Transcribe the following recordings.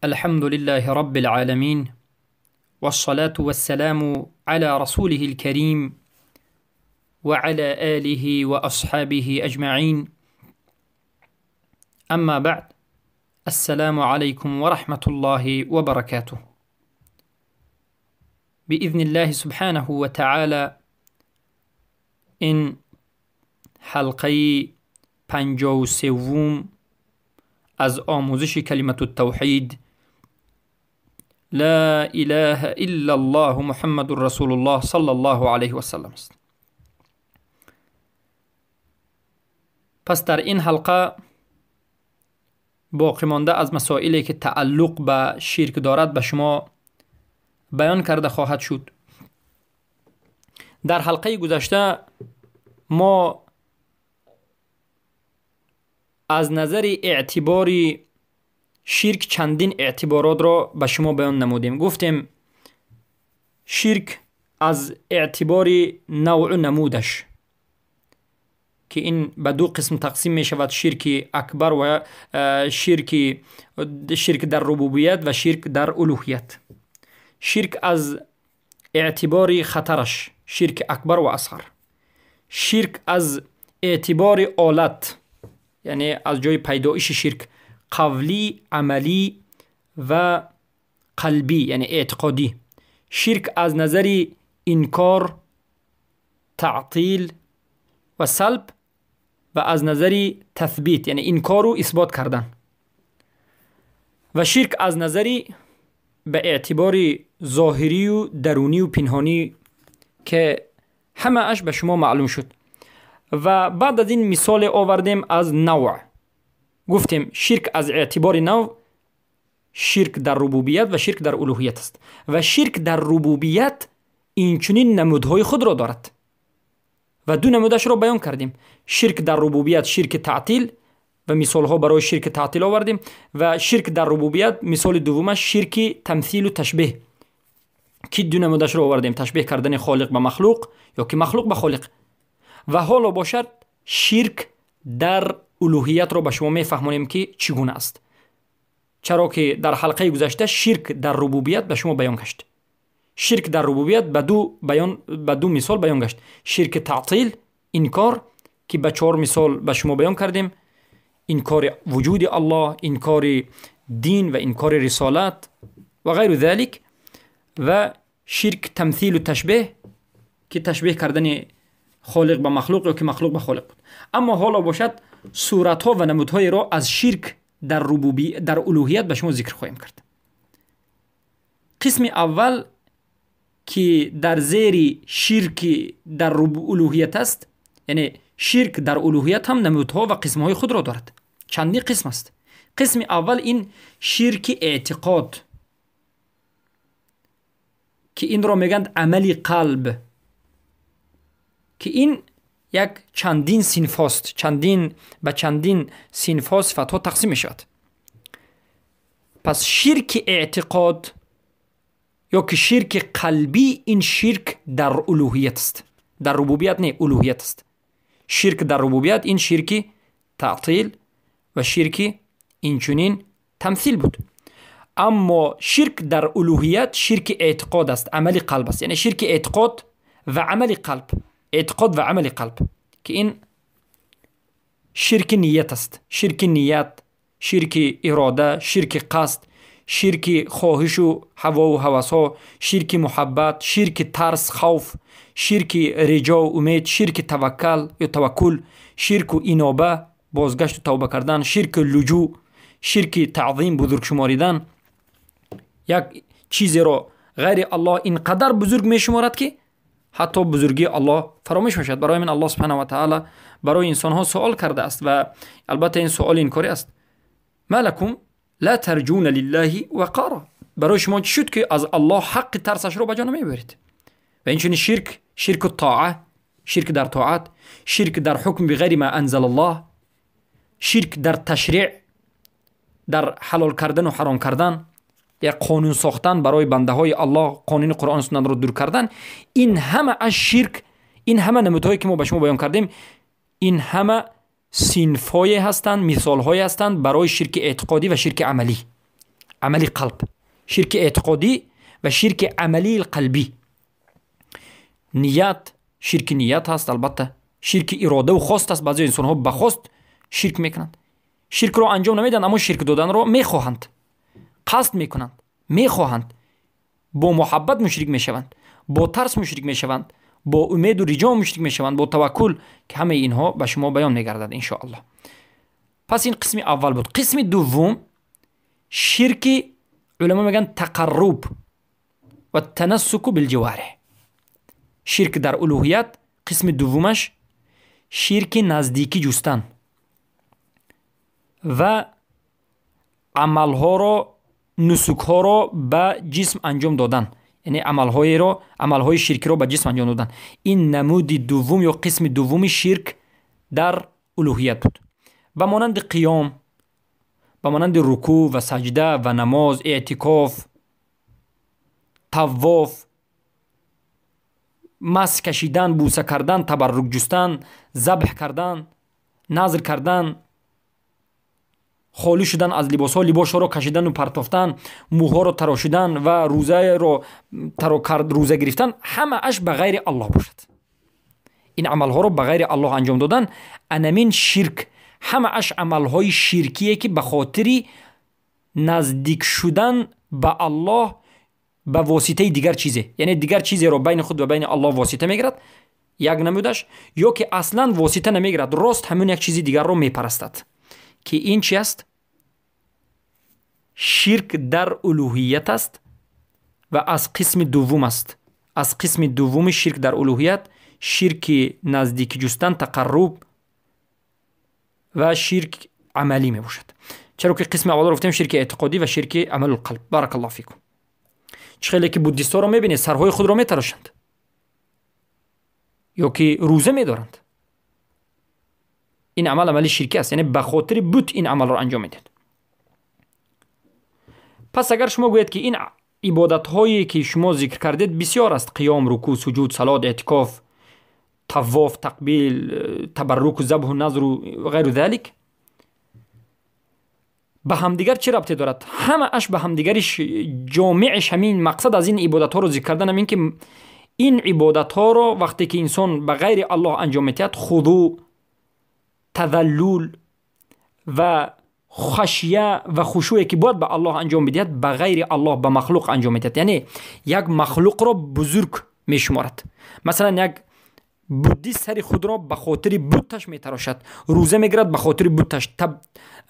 الحمد لله رب العالمين، والصلاة والسلام على رسوله الكريم وعلى آله وأصحابه أجمعين. أما بعد، السلام عليكم ورحمة الله وبركاته. بإذن الله سبحانه وتعالى این حلقه 53 از آموزش کلمة التوحید لا اله الا الله محمد رسول الله صلی الله علیه و سلم است. پس در این حلقه باقی مانده از مسائلی که تعلق به شرک دارد به شما بیان کرده خواهد شد. در حلقه گذشته ما از نظر اعتبار شرک چندین اعتبارات را به شما بیان نمودیم. گفتیم شرک از اعتبار نوع نمودش که این به دو قسم تقسیم می شود، شرک اکبر و شرک در ربوبیت و شرک در الوهیت. شرک از اعتبار خطرش، شرک اکبر و اصغر. شرک از اعتبار آلت، یعنی از جای پیدایش شرک، قولی، عملی و قلبی، یعنی اعتقادی. شرک از نظر انکار، تعطیل و سلب و از نظر تثبیت، یعنی انکار و اثبات کردن. و شرک از نظر به اعتبار ظاهری و درونی و پنهانی که همه اش به شما معلوم شد. و بعد از این مثال آوردیم از نوع. گفتیم شرک از اعتبار نوع شرک در ربوبیت و شرک در الوهیت است. و شرک در ربوبیت اینچنین نمودهای خود را دارد و دو نمودش را بیان کردیم. شرک در ربوبیت شرک تعطیل و مثال ها برای شرک تعطیل آوردیم، و شرک در ربوبیت مثال دومش شرک تمثیل و تشبیه که دو نمودش را آوردیم، تشبیه کردن خالق به مخلوق یا که مخلوق به خالق. و حالا باشد شرک در الوهیت را به شما میفهمانیم که چگونه است، چرا که در حلقه گذشته شرک در ربوبیت به شما بیان گشت. شرک در ربوبیت به دو مثال بیان گشت. شرک تعطیل، انکار، که به 4 مثال به شما بیان کردیم: انکار وجود الله، انکار دین و انکار رسالت و غیر ذلك. و شرک تمثیل و تشبیه که تشبیه کردن خالق به مخلوق یا که مخلوق به خالق بود. اما حالا باشد صورت ها و نمودهای را از شرک در الوهیت به شما ذکر خواهیم کرد. قسم اول که در زیر شرک در الوهیت است، یعنی شرک در الوهیت هم نمودها و قسمهای خود را دارد، چندین قسم است. قسم اول این شرک اعتقاد که این را میگند عمل قلب، که این یک چندین صنف است، چندین به چندین صنف ها صفت ها تقسیم می شود. پس شرک اعتقاد یا که شرک قلبی، این شرک در الوهیت است، در ربوبیت نه، الوهیت است. شرک در ربوبیت این شرک تعطیل و شرک اینچنین تمثیل بود. اما شرک در الوهیت شرک اعتقاد است، عمل قلب است، یعنی شرک اعتقاد و عمل قلب، اعتقاد و عمل قلب که این شرک نیت است. شرک نیت، شرک اراده، شرک قصد، شرک خواهش و هوا و هوس ها، شرک محبت، شرک ترس، خوف، شرک رجا و امید، شرک توکل یا توکل، شرک و انابه، بازگشت و توبه کردن، شرک لجوع، شرک تعظیم، بزرگ شماریدن. یک چیزی را غیر الله اینقدر بزرگ می شمارد که حتی بزرگی الله فراموش میشد. برای من الله سبحانه و تعالی برای انسان ها سوال کرده است و البته این سوال اینکاری است: ما لکم لا ترجون لله وقارا. برای شما چی شد که از الله حق ترسش رو به جا نمیبرید؟ و اینچنین شرک، شرک الطاعه، شرک در طاعت، شرک در حکم بغیر ما انزل الله، شرک در تشریع، در حلال کردن و حرام کردن، یک قانون ساختن برای بنده های الله، قانون قرآن و سنت رو دور کردن. این همه از شرک، این همه نمودهایی که ما به شما بیان کردیم، این همه صنف‌های هستند، مثال‌های هستند برای شرک اعتقادی و شرک عملی. Амали қалб, ширки эътиқодӣ ва ширки амалии қалбӣ. Ният, ширки ният ҳаст, албатта ширки иродаву хост аст. Баъзе инсонҳо ба хост ширк мекунанд, ширкро анҷом намедиҳанд, аммо ширк доданро мехоҳанд, қасд мекунанд, мехоҳанд, бо муҳаббат мушрик мешаванд, бо тарс мушрик мешаванд, бо умеду риҷо мушрик мешаванд, бо таваккул, ки ҳамаи инҳо ба шумо баён мегардад иншоаллоҳ. Пас ин қисми аввал буд. Қисми дуввум ширки уламо мегӯянд тақарруб ва танассуку билҷавореҳ. Ширк дар улуҳият қисми дуввумаш ширки наздикӣ ҷустан ва амалҳоро, нусукҳоро ба ҷисм анҷом додан, яъне амалҳоеро, амалҳои ширкиро ба ҷисм анҷом додан. Ин намуди дуввум ё қисми дуввуми ширк дар улуҳият буд. Ба монанди қиём, ба монанди рукӯъ ва саҷда ва намоз, эътикоф, тавоф, мас кашидан, бӯса кардан, табаррук ҷустан, забҳ кардан, назр кардан, холӣ шудан аз либосҳо, либосҳоро кашидану партофтан, мӯҳоро тарошидан ва рӯзаро рӯза гирифтан, ҳамааш ба ғайри Аллоҳ бошад. Ин амалҳоро ба ғайри Аллоҳ анҷом додан, анамин ширк, ҳамааш амалҳои ширкие, ки ба хотири наздик шудан ба Аллоҳ ба воситаи дигар чизе, яъне дигар чизеро байни худ ва байни Аллоҳ восита мегирад, як намудаш, ё ки аслан восита намегирад, рост ҳамон як чизи дигарро мепарастад, ки ин чи аст? Ширк дар улуҳият аст ва аз қисми дуввум аст. Аз қисми дуввуми ширк дар улуҳият, ширки наздикӣ ҷустан, тақарруб ва ширк амалӣ мебошад. Чаро ки қисми аввалро гуфтем ширки эътиқодӣ ва ширки амалулқалб. Баракаллоҳу фикум. Чӣ хеле ки буддистҳоро мебинед, сарҳои худро метарошанд ё ки рӯза медоранд. Ин амал амали ширкӣ аст, яъне ба хотири бут ин амалро анҷом медиҳад. Пас агар шумо гӯед, ки ин ибодатҳое, ки шумо зикр кардед, бисёр аст: қиём, рукӯъ, суҷуд, салот, эътикоф, тавоф, тақбил, табарруку, забҳу, назру ғайру залик, ба ҳамдигар чӣ рабте дорад? Ҳамааш ба ҳамдигари ҷомеаш ҳамин мақсад аз ин ибодатҳоро зикр кардан ҳамин, ки ин ибодатҳоро вақте ки инсон ба ғайри Аллоҳ анҷом медиҳад, хузӯъ, тазаллул ва хашия ва хушӯе, ки бояд ба Аллоҳ анҷом бидиҳад, ба ғайри Аллоҳ, ба махлуқ анҷом медиҳад, яъне як махлуқро бузург мешуморад. Масалан, як буддист сари худро ба хотири бутташ метарошад, рӯза мегирад ба хотири бутташ,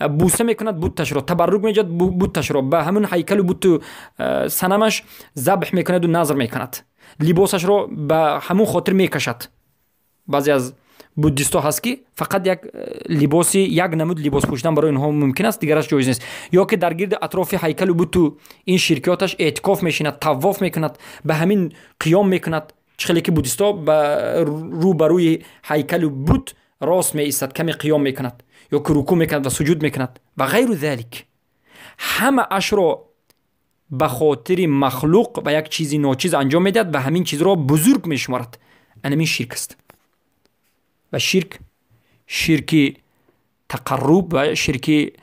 бӯса мекунад бутташро, табаррук меҷад бутташро, ба ҳамун ҳайкалу бутту санамаш забҳ мекунаду назр мекунад, либосашро ба ҳамун хотир мекашад. Баъзе аз буддистҳо ҳаст, ки фақат як либоси, як намуд либос пӯшидан барои онҳо мумкин аст, дигараш ҷоиз нест. Ё ки дар гирди атрофи ҳайкалу буту ин ширкиёташ эътикоф мешинад, тавоф мекунад, ба ҳамин қиём мекунад. Чӣ хеле ки буддистҳо ба рӯ ба рӯи ҳайкалу бут рост меистад, каме қиём мекунад ё ки рукӯъ мекунад ва суҷуд мекунад ва ғайру залик, ҳамаашро ба хотири махлуқ ва як чизи ночиз анҷом медиҳад ва ҳамин чизро бузург мешуморад. Анамин ширк аст ва ширк ширки тақарруб ва ширки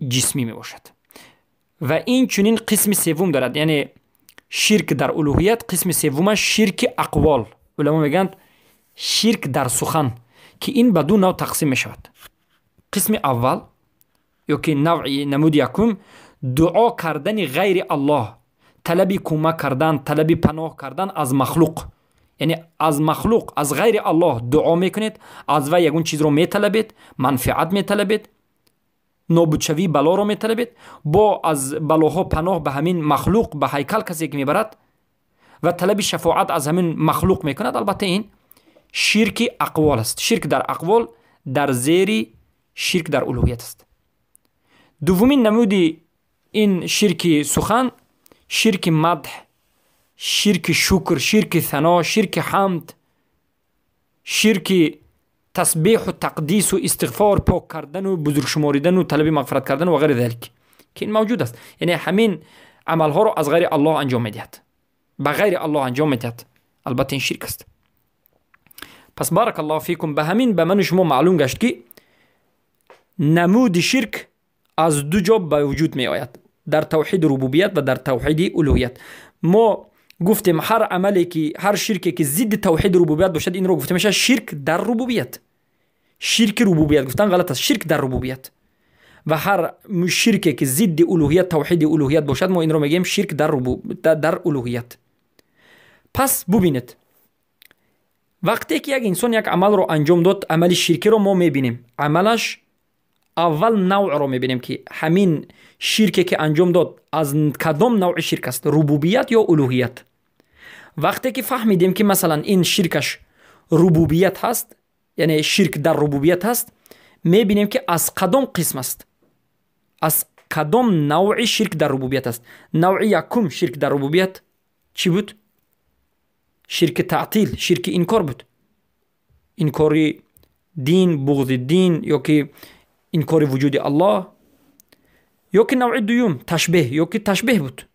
ҷисмӣ мебошад. Ва ин чунин қисми севум дорад, яъне ширк дар улуҳият қисми севумаш ширки ақвол. Уламо мегӯянд ширк дар сухан, ки ин ба ду нав тақсим мешавад. Қисми аввал ё ки навъи намуди якум, дуо кардани ғайри Аллоҳ, талаби кӯмак кардан, талаби паноҳ кардан аз махлуқ, яъне аз махлуқ, аз ғайри Аллоҳ дуо мекунед, аз вай ягон чизро металабед, манфиат металабед, нобудшавии балоро металабед, бо аз балоҳо паноҳ ба ҳамин махлуқ, ба ҳайкал касе ки мебарад ва талаби шафоат аз ҳамин махлуқ мекунад, албатта ин ширки ақвол аст. Ширк дар ақвол дар зери ширк дар улуҳият аст. Дуввумин намуди ин ширки сухан, ширки мадҳ, ширки шукр, ширки сано, ширки ҳамд, ширки тасбеҳу тақдису истиғфор, пок кардану бузургшуморидану талаби мағфират кардану ва ғайри залик, ки ин мавҷуд аст. Яъне ҳамин амалҳоро аз ғайри Аллоҳ анҷом медиҳад, ба ғайри Аллоҳ анҷом медиҳад, албатта ин ширк аст. Пас баракаллоҳу фикум, ба ҳамин ба ману шумо маълум гашт, ки намуди ширк аз ду ҷо ба вуҷуд меояд. дар тавҳиди рубубият ва дар тавҳиди улуҳият. Мо гуфтем, ҳар амале ки, ҳар ширке ки зидди тавҳиди рубубият бошад, инро гуфта мешавад ширк дар рубубият. Ширки рубубият гуфтан ғалат аст, ширк дар рубубият. Ва ҳар ширке ки зидди улуҳият, тавҳиди улуҳият бошад, мо инро мегӯем ширк дар улуҳият. Пас бубинед, вақте ки як инсон як амалро анҷом дод, амали ширкиро мо мебинем. Амалаш аввал навъро мебинем, ки ҳамин ширке ки анҷом дод, аз кадом навъи ширк аст: рубубият ё улуҳият. Вақте ки фаҳмидем, ки масалан ин ширкаш рубубият ҳаст, яъне ширк дар рубубият ҳаст, мебинем, ки аз кадом қисм аст, аз кадом навъи ширк дар рубубият аст. Навъи якум ширк дар рубубият чӣ буд? Ширки таътил, ширки инкор буд, инкори дин, буғзи дин ё ки инкори вуҷуди Аллоҳ. Ё ки навъи дуюм ташбеҳ, ё ки ташбеҳ буд.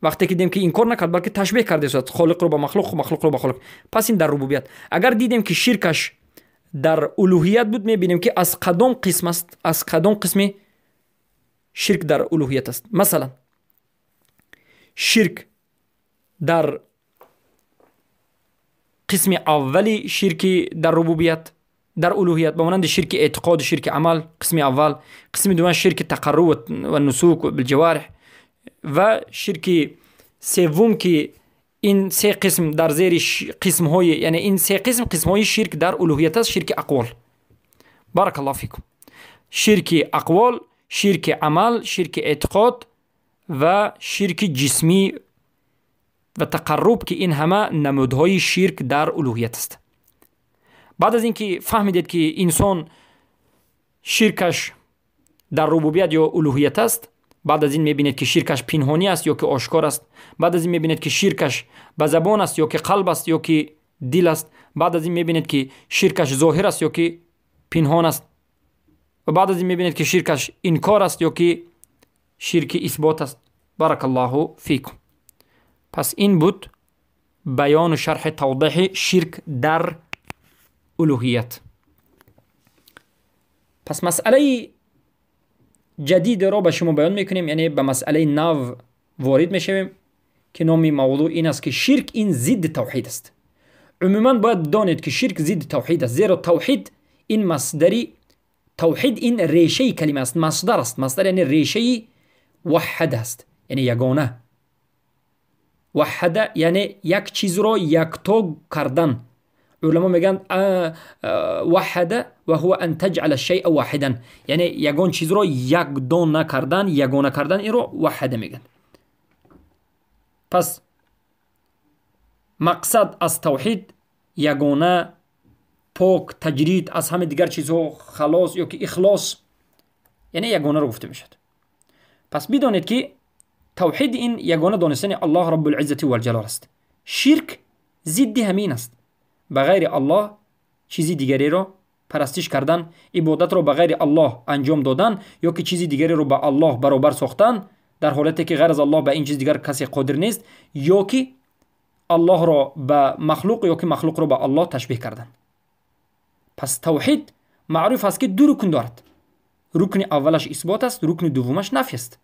Вақте ки дидем, ки инкор накард, балки ташбеҳ кардааст холиқро ба махлуқ, махлуқро ба холиқ, пас ин дар рубубият. Агар дидем, ки ширкаш дар улуҳият буд, мебинем, ки аз кадом қисм аст, аз кадом қисми ширк дар улуҳият аст. Масалан, ширк дар қисми аввали ширки дар рубубият, дар улуҳият, ба монанди ширки эътиқоду ширки амал, қисми аввал. Қисми дуввум ширки тақарруб ва нусук билҷаварих ва ширки севум, ки ин се қисм дар зери қисмҳои, яъне ин се қисм қисмҳои ширк дар улуҳият аст. Ширки ақвол, баракаллоҳу фикум, ширки ақвол, ширки амал, ширки эътиқод ва ширки ҷисмӣ ва тақарруб, ки ин ҳама намудҳои ширк дар улуҳият аст. Баъд аз ин ки фаҳмидед, ки инсон ширкаш дар рубубият ё улуҳият аст, баъд аз ин мебинед, ки ширкаш пинҳонӣ аст ё ки ошкор аст. Баъд аз ин мебинед, ки ширкаш ба забон аст ё ки қалб аст ё ки дил аст. Баъд аз ин мебинед, ки ширкаш зоҳир аст ё ки пинҳон аст. Ва баъд аз ин мебинед, ки ширкаш инкор аст ё ки ширки исбот аст. Баракаллоҳу фикум. Пас ин буд баёну шарҳи тавдеҳи ширк дар улуҳият. Пас масъалаи ҷадидеро ба шумо баён мекунем, яъне ба масъалаи нав ворид мешавем, ки номи мавзӯъ ин аст, ки ширк ин зидди тавҳид аст. Умуман бояд донед, ки ширк зидди тавҳид аст, зеро тавҳид ин масдари, тавҳид ин решаи калима аст, масдар аст. Масдар яъне решаи ваҳад аст, яъне ягона. Ваҳада яъне як чизро якто кардан. Уламо мегӯянд: ваҳада ва ҳува ан таҷъала шайъа воҳидан, яъне ягон чизро якдона кардан, ягона кардан, инро ваҳада мегӯянд. Пас мақсад аз тавҳид ягона, пок, таҷрид аз ҳама дигар чизҳо, халос ё ки ихлос, яъне ягонаро гуфта мешавад. Пас бидонед, ки тавҳид ин ягона донистани Аллоҳ Раббулиззати валҷалол аст. Ширк зидди ҳамин аст: ба ғайри Аллоҳ чизи дигареро парастиш кардан, ибодатро ба ғайри Аллоҳ анҷом додан ё ки чизи дигареро ба Аллоҳ баробар сохтан, дар ҳолате ки ғайр аз Аллоҳ ба ин чиз дигар касе қодир нест, ё ки Аллоҳро ба махлуқ ё ки махлуқро ба Аллоҳ ташбеҳ кардан. Пас тавҳид маъруф аст, ки ду рукн дорад. Рукни аввалаш исбот аст, рукни дуввумаш нафй аст.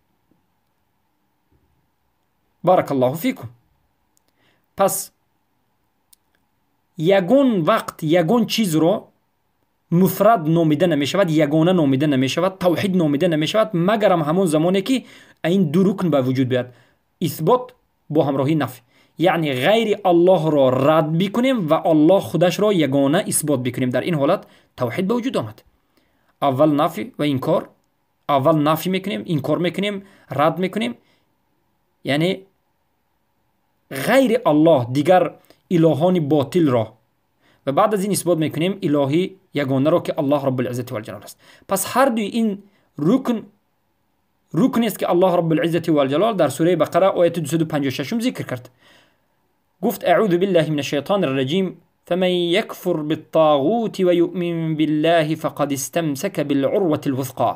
Баракаллоҳу фикум. Пас ягон вақт ягон чизро муфрад номида намешавад, ягона номида намешавад, тавҳид номида намешавад, магарам ҳамон замоне ки ин ду рукн ба вуҷуд биёяд: исбот бо ҳамроҳии нафй, яъне ғайри Аллоҳро рад бикунем ва Аллоҳ худашро ягона исбот бикунем. Дар ин ҳолат тавҳид ба вуҷуд омад. Аввал нафй ва инкор, аввал нафй мекунем, инкор мекунем, рад мекунем, яъне ғайри Аллоҳ дигар илоҳони ботилро, ва баъд аз ин исбот мекунем илоҳи ягонаро, ки Аллоҳ Раббулиззати валҷалол аст. Пас ҳар дуи ин рукн рукнест, ки Аллоҳ Раббулиззати валҷалол дар сураи Бақара, ояти 256 зикр кард. Гуфт: аъузу биллаҳи мин ашшайтони рраҷим, فمن يكفر بالطاغوت ويؤمن بالله فقد استمسك بالعروة الوثقى.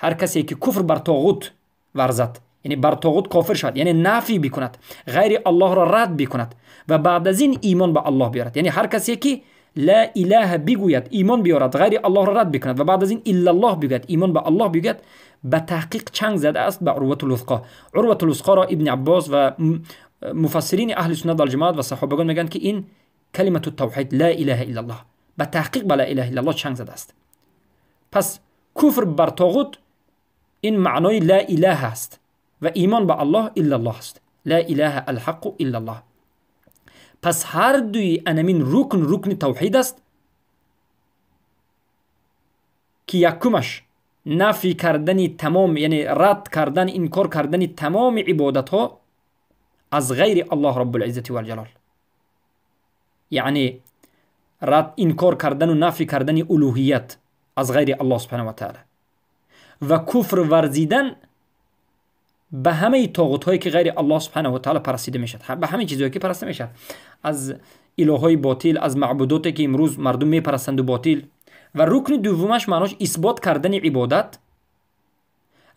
ҳар касе ки куфр бар тоғут варзад, яъне бар тоғут кофир шавад, яъне нафй бикунад, ғайри Аллоҳро рад бикунад ва баъд аз ин имон ба Аллоҳ биёрад, яъне ҳар касе ки ла илаҳа бигӯяд, имон биёрад, ғайри Аллоҳро рад бикунад ва баъд аз ин иллаллоҳ бигӯяд, имон ба Аллоҳ бигӯяд. به تحقیق چنگ زده است به عروة الوثقا. عروة الوثقا را ابن عباس و مفسرین اهل سنت والجماعت و صحابگان میگن که این کلمه التوحید لا اله الا الله به تحقیق به لا اله الا الله چنگ زده است. پس کفر بر طاغوت این معنای لا اله است و ایمان به الله الا الله است. لا اله الحق الا الله. پس هر دوی انمین رکن رکن توحید است که یکمش نفی کردن تمام، یعنی رد کردن، انکار کردن تمام عبادت ها از غیر الله رب العزة والجلال، یعنی رد انکار کردن و نفی کردن الوهیت از غیر الله سبحانه و تعالی و کفر ورزیدن به همه طاغوت هایی که غیر الله سبحانه و تعالی پرستیده میشد، به همه چیزهایی که پرسته میشد، از الههای باطل، از معبوداتی که امروز مردم میپرستند و باطل. و رکن دومش معناش اثبات کردن عبادت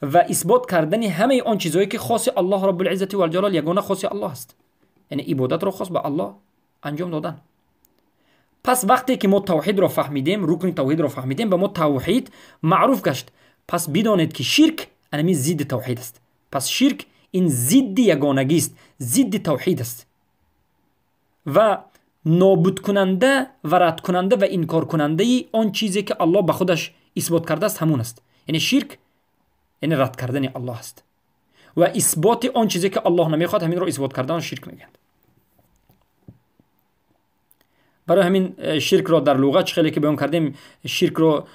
و اثبات کردن همه آن چیزهایی که خاص الله رب العزة والجلال، یگانه خاص الله است، یعنی عبادت را خاص به الله انجام دادن. پس وقتی که ما توحید را فهمیدیم، رکن توحید را فهمیدیم، به ما توحید معروف گشت. پس بدانید که شرک انمی ضد توحید است. پس شرک این ضد یگانگی است، ضد توحید است و نابود کننده و رد کننده و انکار کننده آن چیزی که الله به خودش اثبات کرده است همون است. یعنی شرک یعنی رد کردن الله است و اثبات آن چیزی که الله نمیخواد همین رو اثبات کردن شرک میگند. برای همین شرک را در لغت خیلی که بیان کردیم، شرک را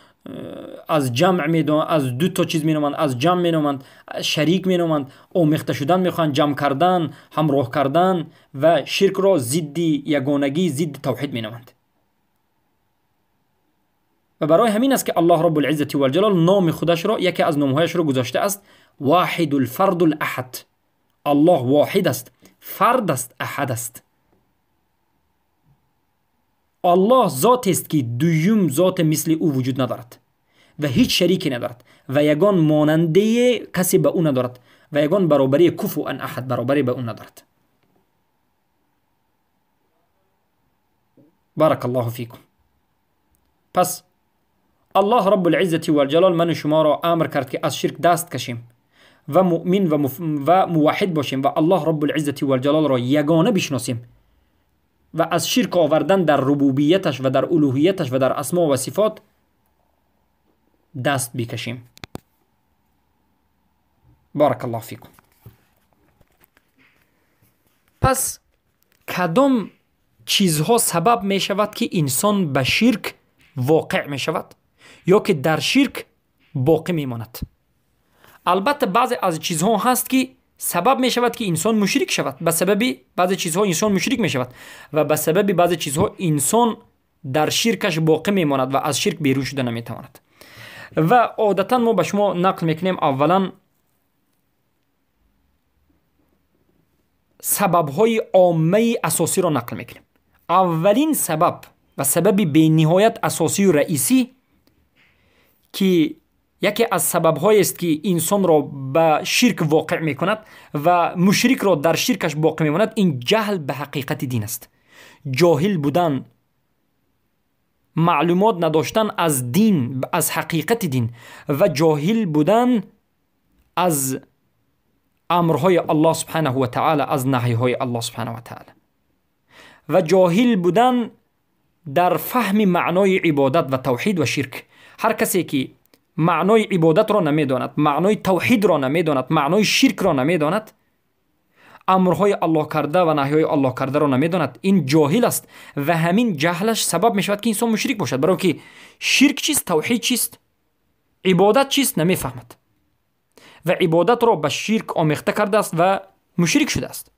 از جمع میدونند، از دو تا چیز مینامند، از جمع مینامند، شریک مینامند، آمیخته شدن میخوان، جمع کردن، همراه کردن، و شرک را ضد یگانگی، ضد توحید مینامند. و برای همین است که الله رب العزة والجلال نام خودش را، یکی از نامهایش را گذاشته است واحد الفرد الاحد. الله واحد است، فرد است، احد است. الله ذات است که دویم ذات مثل او وجود ندارد و هیچ شریکی ندارد و یگان ماننده کسی به او ندارد و یگان برابری کفو ان احد برابری به او ندارد. بارک الله فیکم. پس الله رب العزة والجلال من شما را امر کرد که از شرک دست کشیم و مؤمن و موحد باشیم و الله رب العزة والجلال را یگانه بشناسیم و از شرک آوردن در ربوبیتش و در الوهیتش و در اسما و صفات دست بکشیم. بارک الله فیکم. پس کدام چیزها سبب می شود که انسان به شرک واقع می شود یا که در شرک باقی می ماند؟ البته بعضی از چیزها هست که سبب می شود که انسان مشرک شود. به سبب بعضی چیزها انسان مشرک می شود و به سبب بعضی چیزها انسان در شرکش باقی می ماند و از شرک بیرون شده نمی تواند. و عادتا ما به شما نقل میکنیم اولا سبب های عامه اساسی را نقل میکنیم. اولین سبب و سبب بی نهایت اساسی و رئیسی که یکی از سبب های است که انسان را به شرک واقع میکند و مشرک را در شرکش باقی میماند، این جهل به حقیقت دین است. جاهل بودن، معلومات نداشتن از دین، از حقیقت دین، و جاهل بودن از امرهای الله سبحانه و تعالی، از نهیهای الله سبحانه و تعالی، و جاهل بودن در فهم معنای عبادت و توحید و شرک. هر کسی که معنای عبادت را نمیداند، معنای توحید را نمیداند، معنای شرک را نمیداند، امرهای الله کرده و نهیهای الله کرده را نمیداند، این جاهل است و همین جهلش سبب میشود که انسان مشرک باشد. برای که شرک چیست، توحید چیست، عبادت چیست نمیفهمد و عبادت را به شرک آمیخته کرده است و مشرک شده است.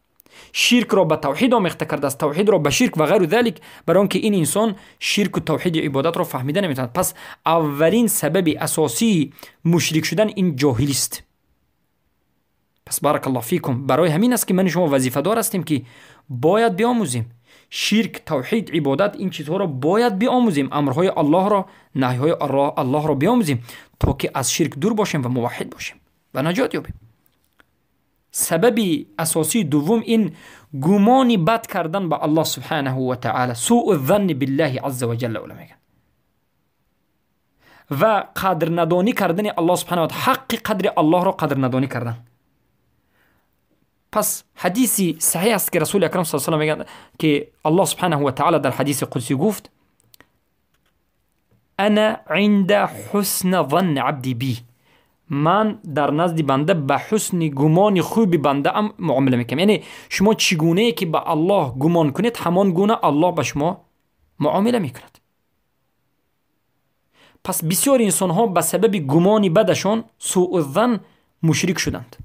شرک را به توحید آمیخته کرده است، توحید را به شرک و غیر ذلک، برای آنکه این انسان شرک و توحید عبادت را فهمیده نمیتواند. پس اولین سبب اساسی مشرک شدن این جاهلی است. پس بارک الله فیکم، برای همین است که من شما وظیفه دار هستیم که باید بیاموزیم شرک، توحید، عبادت، این چیزها را باید بیاموزیم، امرهای الله را، نهیهای الله را بیاموزیم تا که از شرک دور باشیم و موحد باشیم و نجات یابیم. سبب اساسی دوم این گمان بد کردن به الله سبحانه و تعالی، سوء الظن بالله عز وجل. اولا میگن ва қадрнадонӣ кардани Аллоҳ субҳанаҳу ва таъоло, ҳаққи қадри Аллоҳро қадрнадонӣ кардан. Пас ҳадиси саҳеҳ аст ки Расули Акрам саллаллоҳу алайҳи васаллам мегӯянд ки Аллоҳ субҳанаҳу ва таъоло дар ҳадиси қудсӣ гуфт: ана инда ҳусна занни абди би, ман дар назди банда ба ҳусни гумони хуби бандаам муомила мекунам. Яъне шумо чӣ гунае ки ба Аллоҳ гумон кунед, ҳамон гуна Аллоҳ ба шумо муомила мекунад. Пас бисёр инсонҳо ба сабаби гумони бадашон, суузан, мушрик шуданд.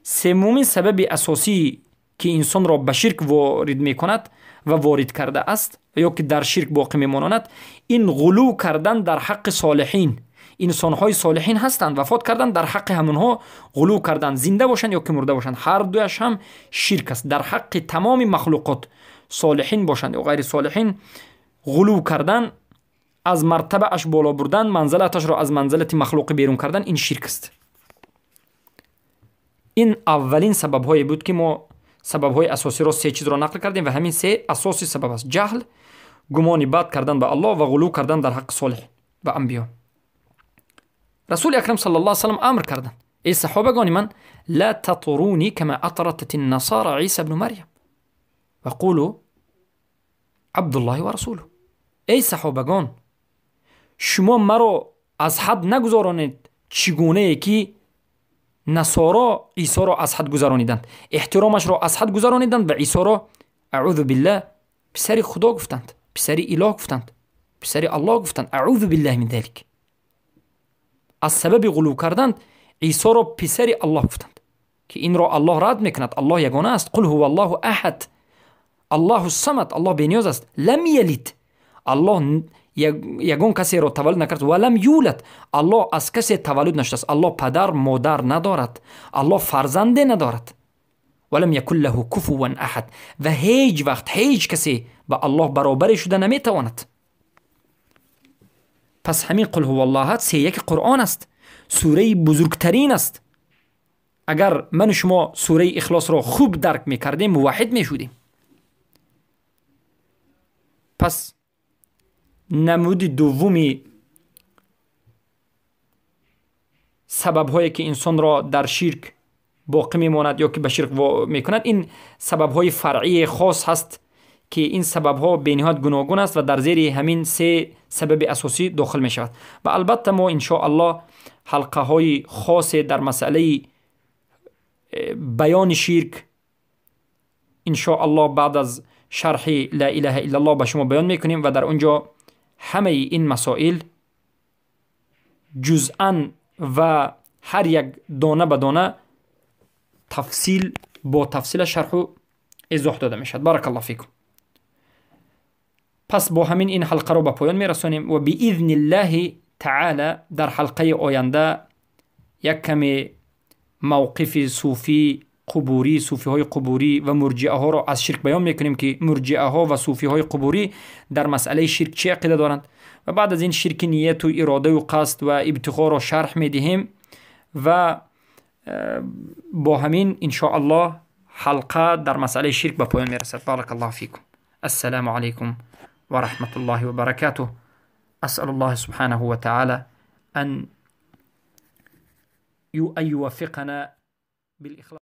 Севумин сабаби асосӣ ки инсонро ба ширк ворид мекунад ва ворид кардааст ё ки дар ширк боқӣ мемонад, ин ғулув кардан дар ҳаққи солиҳин. Инсонҳои солиҳин ҳастанд, вафот карданд, дар ҳаққи ҳамонҳо ғулув карданд, зинда бошанд ё ки мурда бошанд, ҳар дуяш ҳам ширк аст. Дар ҳаққи тамоми махлуқот, солиҳин бошанд ё ғайри солиҳин, ғулув кардан, аз мартабааш боло бурдан, манзилаташро аз манзилати махлуқӣ берун кардан, ин ширк аст. Ин аввалин сабабҳое буд ки мо сабабҳои асосиро се чизро нақл кардем ва ҳамин се асоси сабаб аст: ҷаҳл, гумони бад кардан ба Аллоҳ ва ғулув кардан дар ҳаққи солиҳ ва анбиё. Расули Акрам саллаллоҳу алайҳи васаллам амр карданд: эй саҳобагони ман, ла татруни кама атратат насара Иса ибну Марьям ва қулу Абдуллоҳи ва расулуҳ. Эй саҳобагон, шумо маро аз ҳад нагузаронед чӣ гунае ки насоро Исоро аз ҳад гузарониданд, эҳтиромашро аз ҳад гузарониданд ва Исоро аъузу биллаҳ писари Худо гуфтанд, писари Илоҳ гуфтанд, писари Аллоҳ гуфтанд. Аъузу биллаҳи мин залик. Аз сабаби ғулув карданд Исоро писари Аллоҳ гуфтанд ки инро Аллоҳ рад мекунад. Аллоҳ ягона аст. Қул ҳува Аллоҳу аҳад, Аллоҳу самад, Аллоҳ бениёз аст. Лам ялид, Аллоҳ ягон касеро таваллуд накард. Ва лам юлад, Аллоҳ аз касе таваллуд нашудааст. Аллоҳ падар модар надорад, Аллоҳ фарзанде надорад. Ва лам якун лаҳу куфуван аҳад, ва ҳеҷ вақт ҳеҷ касе ба Аллоҳ баробаре шуда наметавонад. Пас ҳамин қул ҳува Аллоҳ аҳад се яки Қуръон аст, сураи бузургтарин аст. Агар ману шумо сураи Ихлосро хуб дарк мекардем, муваҳҳид мешудем. Пас намуди дуввуми сабабҳое ки инсонро дар ширк боқӣ мемонад ё ки ба ширк мекунад, ин сабабҳои фаръии хос ҳаст ки ин сабабҳо бениҳоят гуногун аст ва дар зери ҳамин се сабаби асосӣ дохил мешавад. Ва албатта мо иншоаллоҳ ҳалқаҳои хосе дар масъалаи баёни ширк иншоаллоҳ баъд аз шарҳи ла илаҳа иллаллоҳ ба шумо баён мекунем ва дар он ҷо ҳамаи ин масоил ҷузъан ва ҳар як дона ба дона тафсил бо тафсила шарҳу изоҳ дода мешавад. Баракаллоҳ фикум. Пас бо ҳамин ин ҳалқаро ба поён мерасонем ва биизниллаҳи таъала дар ҳалқаи оянда як каме мавқифи суфӣ қубурӣ, суфиҳои қубурӣ ва мурҷиаҳоро аз ширк баён мекунем ки мурҷиаҳо ва суфиҳои қубурӣ дар масъалаи ширк чӣ ақида доранд ва баъд аз ин ширки нияту иродаю қасд ва ибтиғоро шарҳ медиҳем ва бо ҳамин иншоаллоҳ ҳалқа дар масъалаи ширк ба поён мерасад. Баракаллоҳу фикум. Ассалому алайкум ва раҳматуллоҳи ва баракатуҳ. Асъалуллоҳ субҳанаҳу ва таъала ан юваффиқана билихлос.